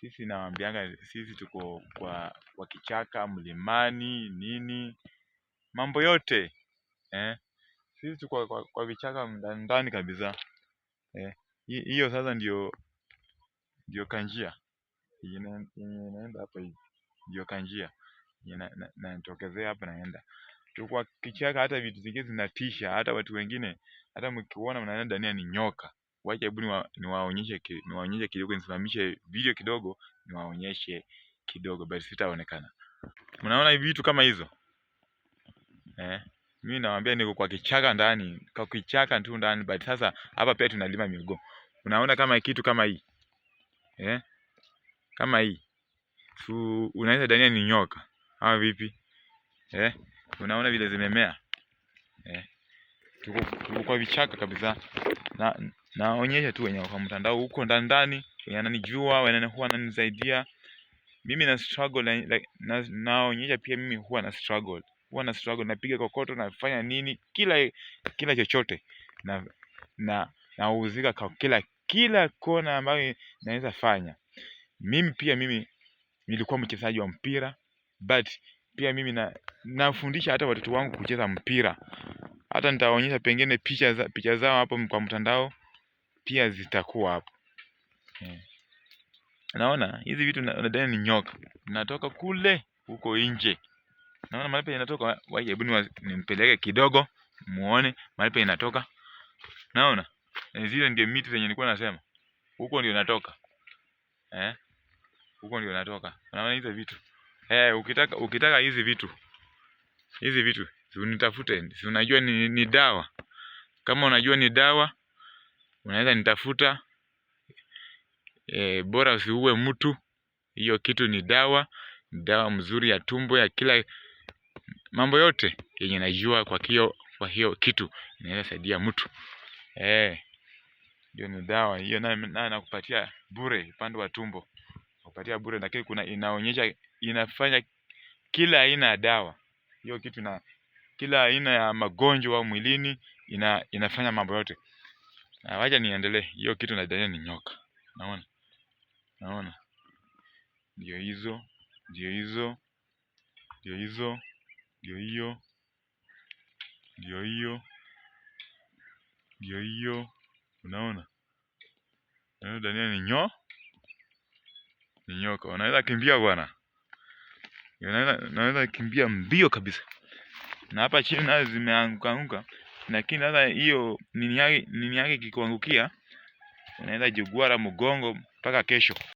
Sisi nawaambianga sisi tuko kwa kichaka, mlimani, nini, mambo yote eh. Sisi tuko kwa vichaka ndani ndani kabisa eh. Hiyo sasa ndio kanjia yenye inaenda hapa hivi, ndio kanjia natokezea hapa naenda. Tuko kwa kichaka, hata vitu zingine zinatisha, hata watu wengine, hata mkiona mnaona dania ni nyoka. Wacha hebu niwaonyeshe kidogo, nisimamishe video kidogo, niwaonyeshe kidogo, basi sitaonekana. Mnaona hivi vitu kama hizo eh? Mimi nawaambia niko kwa kichaka ndani, kwa kichaka tu ndani, but sasa hapa pia tunalima mihogo. Unaona kama kitu kama hii eh? Kama hii su, unaweza dania ni nyoka ama vipi eh? Unaona vile zimemea eh? Tuko kwa vichaka kabisa, na naonyesha tu wenye kwa mtandao huko ndani ndani, wenye ananijua, wenye huwa ananisaidia mimi na struggle like, naonyesha pia mimi huwa na struggle, huwa na struggle, napiga kokoto, nafanya nini, kila chochote na nauzika kwa kila kona ambayo naweza fanya. Mimi pia mimi nilikuwa mchezaji wa mpira, but pia mimi nafundisha hata watoto wangu kucheza mpira. Hata nitaonyesha pengine picha zao hapo kwa mtandao pia zitakuwa hapo. Yeah. Naona hizi vitu nadhani ni nyoka. Natoka kule huko nje. Naona mahali penye inatoka, waje hebu nimpeleke kidogo muone mahali penye inatoka. Naona zile ndio miti zenye nilikuwa nasema. Huko ndio inatoka. Eh? Huko ndio inatoka. Unaona hizo vitu. Eh, ukitaka hizi vitu. Hizi vitu, si unitafute, si unajua ni dawa. Kama unajua ni dawa, unaweza nitafuta. Bora usiue mtu. Hiyo kitu ni dawa, ni dawa mzuri ya tumbo, ya kila mambo yote yenye najua kwa hiyo kitu inaweza saidia mtu. Eh, hiyo ni dawa hiyo, nayo nakupatia bure upande wa tumbo. Nakupatia bure, lakini kuna inaonyesha inafanya kila aina ya dawa. Hiyo kitu na kila aina ya magonjwa mwilini inafanya mambo yote. Na wacha niendelee. Hiyo kitu nadhani ni nyoka. Naona. Naona. Ndio hizo, ndio hizo, ndio hizo, ndio hiyo, ndio hiyo, ndio hiyo. Unaona? Naona dania ni nyoka. Unaweza kimbia bwana. Unaweza kimbia mbio kabisa. Na hapa chini nazo zimeanguka anguka. Lakini sasa hiyo nini yake kikuangukia, unaweza jigwara mgongo mpaka kesho.